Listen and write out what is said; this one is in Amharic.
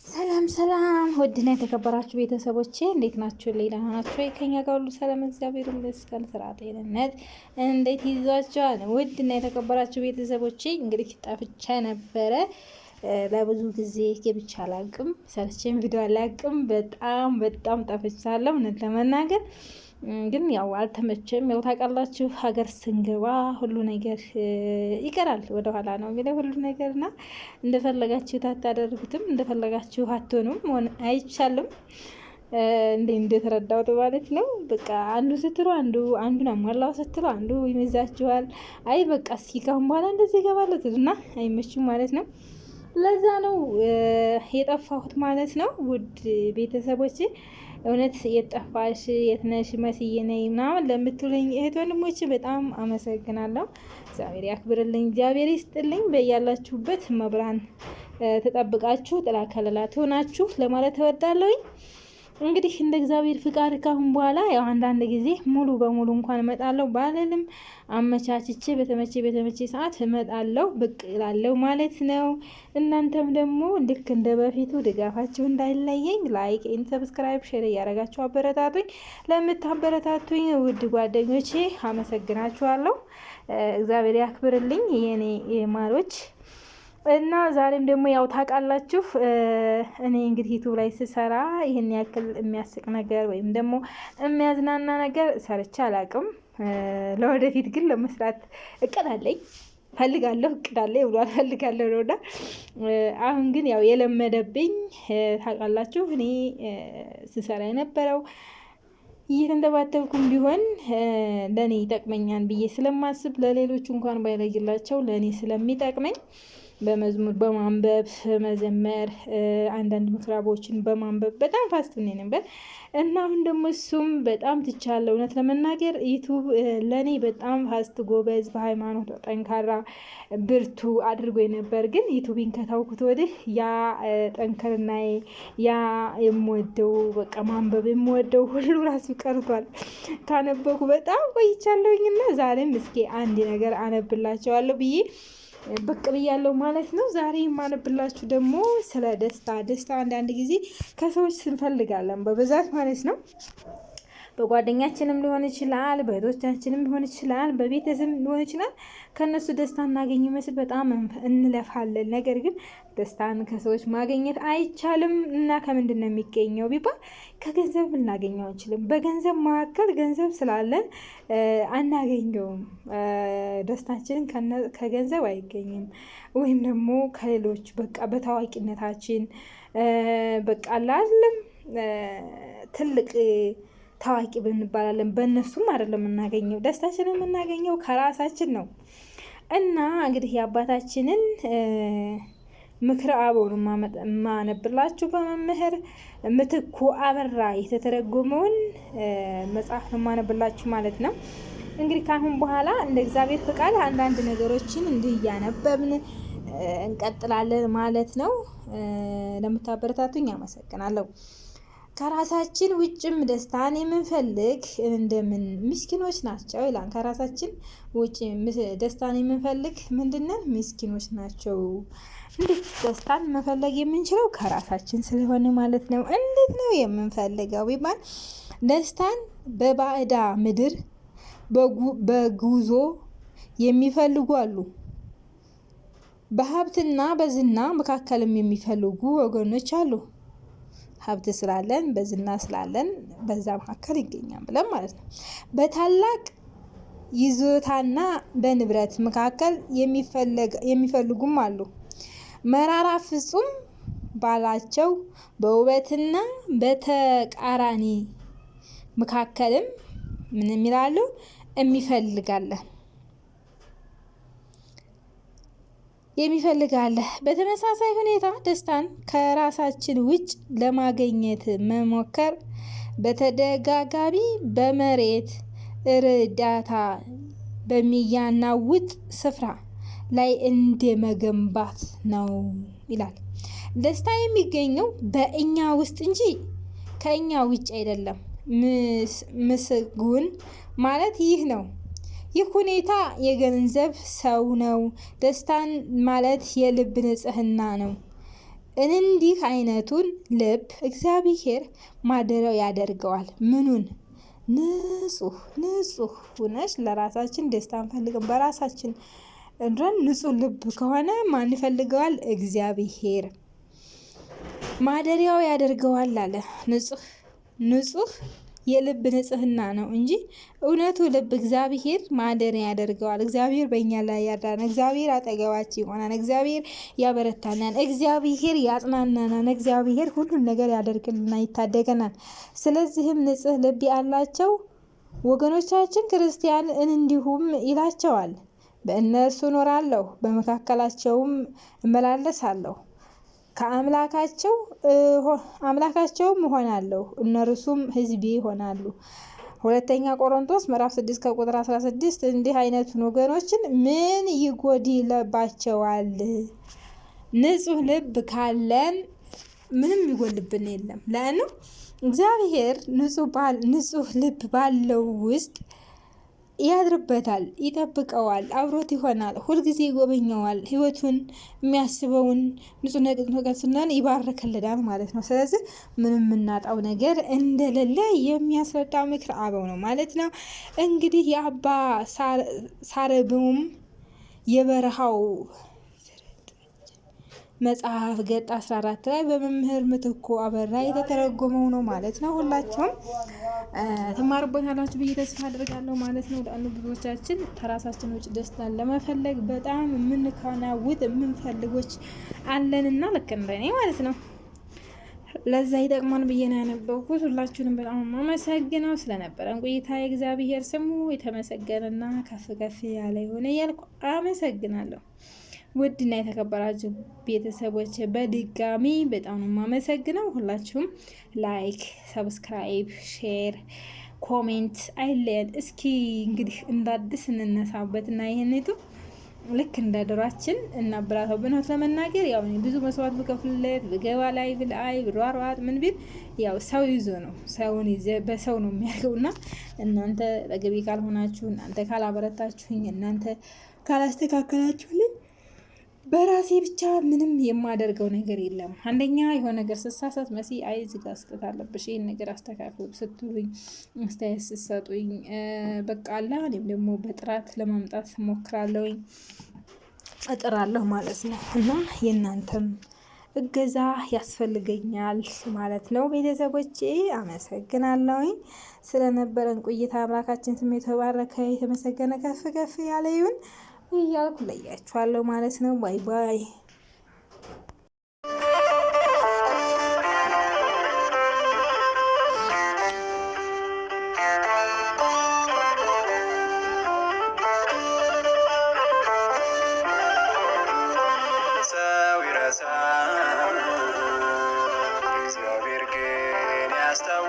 ሰላም ሰላም፣ ውድና የተከበራችሁ ቤተሰቦቼ እንዴት ናችሁ? ሌላ ናችሁ ወይ? ከኛ ጋር ሁሉ ሰላም፣ እግዚአብሔር ይመስገን። ስራ፣ ጤንነት እንዴት ይዟችኋል? ውድና የተከበራችሁ ቤተሰቦቼ እንግዲህ ጠፍቼ ነበረ ለብዙ ጊዜ ገብቼ አላቅም፣ ሰርቼም ቪዲዮ አላቅም። በጣም በጣም ጠፍቻለሁ እውነት ለመናገር ግን ያው አልተመቸም። ያው ታውቃላችሁ ሀገር ስንገባ ሁሉ ነገር ይቀራል፣ ወደኋላ ነው የሚለው ሁሉ ነገር እና እንደፈለጋችሁ አታደርጉትም፣ እንደፈለጋችሁ አትሆኑም፣ መሆን አይቻልም። እንደ እንደተረዳሁት ማለት ነው። በቃ አንዱ ስትሉ አንዱ አንዱን አሟላው ስትሉ አንዱ ይመዛችኋል። አይ በቃ እስኪ ካሁን በኋላ እንደዚህ ይገባል እና አይመችም ማለት ነው። ለዛ ነው የጠፋሁት ማለት ነው። ውድ ቤተሰቦች እውነት የጠፋሽ የትነሽ መስዬ ነይ ምናምን ለምትሉኝ እህት ወንድሞች በጣም አመሰግናለሁ። እግዚአብሔር ያክብርልኝ፣ እግዚአብሔር ይስጥልኝ። በያላችሁበት መብራን ተጠብቃችሁ ጥላ ከለላ ትሆናችሁ ለማለት እወዳለሁኝ። እንግዲህ እንደ እግዚአብሔር ፍቃድ ካሁን በኋላ ያው አንዳንድ ጊዜ ሙሉ በሙሉ እንኳን እመጣለሁ ባልልም አመቻችቼ በተመቼ በተመቼ ሰዓት እመጣለሁ ብቅ እላለሁ ማለት ነው። እናንተም ደግሞ ልክ እንደ በፊቱ ድጋፋችሁ እንዳይለየኝ like፣ subscribe፣ share እያደረጋችሁ አበረታቱኝ። ለምታበረታቱኝ ውድ ጓደኞቼ አመሰግናችኋለሁ። እግዚአብሔር ያክብርልኝ የኔ ማሮች። እና ዛሬም ደግሞ ያው ታውቃላችሁ እኔ እንግዲህ ዩቱብ ላይ ስሰራ ይህን ያክል የሚያስቅ ነገር ወይም ደግሞ የሚያዝናና ነገር ሰርቼ አላውቅም። ለወደፊት ግን ለመስራት እቅድ አለኝ፣ ፈልጋለሁ፣ እቅድ አለኝ ብሏል፣ ፈልጋለሁ ነው። እና አሁን ግን ያው የለመደብኝ ታውቃላችሁ እኔ ስሰራ የነበረው እየተንተባተብኩም ቢሆን ለእኔ ይጠቅመኛል ብዬ ስለማስብ ለሌሎቹ እንኳን ባይለይላቸው ለእኔ ስለሚጠቅመኝ በመዝሙር በማንበብ መዘመር፣ አንዳንድ ምክራቦችን በማንበብ በጣም fast ነኝ ነበር እና አሁን ደግሞ እሱም በጣም ትቻለሁ። እውነት ለመናገር ዩቱብ ለእኔ በጣም fast፣ ጎበዝ፣ በሃይማኖት ጠንካራ፣ ብርቱ አድርጎ ነበር። ግን ዩቱብን ከተውኩት ወዲህ ያ ጠንክርናዬ ያ የምወደው በቃ ማንበብ የምወደው ሁሉ ራሱ ቀርቷል። ካነበብኩ በጣም ቆይቻለሁኝና ዛሬም እስኪ አንድ ነገር አነብላቸዋለሁ ብዬ ብቅ ብያለሁ ማለት ነው። ዛሬ የማነብላችሁ ደግሞ ስለ ደስታ። ደስታ አንዳንድ ጊዜ ከሰዎች ስንፈልጋለን በብዛት ማለት ነው። በጓደኛችንም ሊሆን ይችላል፣ በእህቶቻችንም ሊሆን ይችላል፣ በቤተሰብም ሊሆን ይችላል። ከእነሱ ደስታ እናገኝ ይመስል በጣም እንለፋለን። ነገር ግን ደስታን ከሰዎች ማግኘት አይቻልም። እና ከምንድን ነው የሚገኘው ቢባል ከገንዘብ ልናገኘው አንችልም። በገንዘብ መካከል ገንዘብ ስላለን አናገኘውም። ደስታችንን ከገንዘብ አይገኝም። ወይም ደግሞ ከሌሎች በቃ በታዋቂነታችን በቃ አላለም ትልቅ ታዋቂ ብንባላለን በእነሱም አይደለም የምናገኘው። ደስታችንን የምናገኘው ከራሳችን ነው። እና እንግዲህ የአባታችንን ምክረ አበውን የማነብላችሁ በመምህር ምትኩ አበራ የተተረጎመውን መጽሐፍ ነው የማነብላችሁ ማለት ነው። እንግዲህ ከአሁን በኋላ እንደ እግዚአብሔር ፈቃድ አንዳንድ ነገሮችን እንዲህ እያነበብን እንቀጥላለን ማለት ነው። ለምታበረታቱኝ አመሰግናለሁ። ከራሳችን ውጭም ደስታን የምንፈልግ እንደምን ምስኪኖች ናቸው ይላል። ከራሳችን ውጭ ደስታን የምንፈልግ ምንድነን? ምስኪኖች ናቸው። እንዴት ደስታን መፈለግ የምንችለው ከራሳችን ስለሆነ ማለት ነው። እንዴት ነው የምንፈልገው ቢባል ደስታን በባዕዳ ምድር በጉዞ የሚፈልጉ አሉ። በሀብትና በዝና መካከልም የሚፈልጉ ወገኖች አሉ። ሀብት ስላለን በዝና ስላለን በዛ መካከል ይገኛል ብለን ማለት ነው። በታላቅ ይዞታና በንብረት መካከል የሚፈልጉም አሉ። መራራ ፍጹም ባላቸው በውበትና በተቃራኒ መካከልም ምን ይላሉ የሚፈልጋለን የሚፈልጋለ። በተመሳሳይ ሁኔታ ደስታን ከራሳችን ውጭ ለማግኘት መሞከር በተደጋጋሚ በመሬት እርዳታ በሚያናውጥ ስፍራ ላይ እንደ መገንባት ነው ይላል። ደስታ የሚገኘው በእኛ ውስጥ እንጂ ከእኛ ውጭ አይደለም። ምስጉን ማለት ይህ ነው። ይህ ሁኔታ የገንዘብ ሰው ነው። ደስታን ማለት የልብ ንጽህና ነው። እንዲህ አይነቱን ልብ እግዚአብሔር ማደሪያው ያደርገዋል። ምኑን? ንጹህ ንጹህ ሁነሽ ለራሳችን ደስታ አንፈልግም። በራሳችን እንድን ንጹህ ልብ ከሆነ ማን ይፈልገዋል? እግዚአብሔር ማደሪያው ያደርገዋል አለ። ንጹህ ንጹህ የልብ ንጽህና ነው እንጂ እውነቱ ልብ እግዚአብሔር ማደሪያ ያደርገዋል። እግዚአብሔር በእኛ ላይ ያድራል። እግዚአብሔር አጠገባችን ይሆናል። እግዚአብሔር ያበረታናል። እግዚአብሔር ያጽናናናል። እግዚአብሔር ሁሉን ነገር ያደርግልናል፣ ይታደገናል። ስለዚህም ንጹህ ልብ ያላቸው ወገኖቻችን ክርስቲያን እንዲሁም ይላቸዋል፣ በእነርሱ እኖራለሁ፣ በመካከላቸውም እመላለሳለሁ ከአምላካቸው አምላካቸውም እሆናለሁ እነርሱም ሕዝቤ ይሆናሉ። ሁለተኛ ቆሮንቶስ ምዕራፍ 6 ከቁጥር 16። እንዲህ አይነቱን ወገኖችን ምን ይጎድልባቸዋል? ንጹህ ልብ ካለን ምንም ይጎልብን የለም። ለእኑ እግዚአብሔር ንጹህ ልብ ባለው ውስጥ ያድርበታል፣ ይጠብቀዋል፣ አብሮት ይሆናል፣ ሁልጊዜ ይጎበኘዋል። ህይወቱን የሚያስበውን ንጹህ ነገር ስናን ይባርክልናል ማለት ነው። ስለዚህ ምንም የምናጣው ነገር እንደሌለ የሚያስረዳ ምክር አበው ነው ማለት ነው። እንግዲህ የአባ ሳረብሙም የበረሃው መጽሐፍ ገጽ 14 ላይ በመምህር ምትኩ አበራ የተተረጎመው ነው ማለት ነው። ሁላችሁም ትማሩበታላችሁ ብዬ ተስፋ አድርጋለሁ ማለት ነው። ለአንዱ ብዙዎቻችን ከራሳችን ውጭ ደስታን ለመፈለግ በጣም የምንከናውጥ የምንፈልጎች አለንና ልክ እንደኔ ማለት ነው። ለዛ ይጠቅማል ብዬ ነው ያነበብኩት። ሁላችሁንም በጣም አመሰግነው ስለነበረን ቆይታ የእግዚአብሔር ስሙ የተመሰገነና ከፍ ከፍ ያለ የሆነ እያልኩ አመሰግናለሁ። ውድና የተከበራችሁ ቤተሰቦች በድጋሚ በጣም ነው የማመሰግነው። ሁላችሁም like፣ subscribe፣ share፣ comment አይለየን። እስኪ እንግዲህ እንደ አዲስ እንነሳበት እና ይህን ልክ እንደ ድሯችን እናብራታው። ብኖት ለመናገር ያው ብዙ መስዋዕት ብከፍልለት ብገባ ላይ ብልአይ ብሯሯጥ ምን ቢል ያው ሰው ይዞ ነው ሰውን ይዘ በሰው ነው የሚያደርገው እና እናንተ ጠገቤ ካልሆናችሁ፣ እናንተ ካላበረታችሁኝ፣ እናንተ ካላስተካከላችሁልኝ በራሴ ብቻ ምንም የማደርገው ነገር የለም። አንደኛ የሆነ ነገር ስሳሳት መሲ አይ እዚህ ጋር ስህተት አለብሽ ይህን ነገር አስተካክሉ ስትሉኝ አስተያየት ስትሰጡኝ በቃ አላ እኔም ደግሞ በጥራት ለማምጣት እሞክራለሁኝ እጥራለሁ ማለት ነው። እና የእናንተም እገዛ ያስፈልገኛል ማለት ነው። ቤተሰቦቼ አመሰግናለሁኝ ስለነበረን ቆይታ። አምላካችን ስም የተባረከ የተመሰገነ ከፍ ከፍ ያለ ይሁን እያልኩ ለያችኋለሁ ማለት ነው። Bye bye። ሰው ይረሳል፣ እግዚአብሔር ግን ያስታውሳል።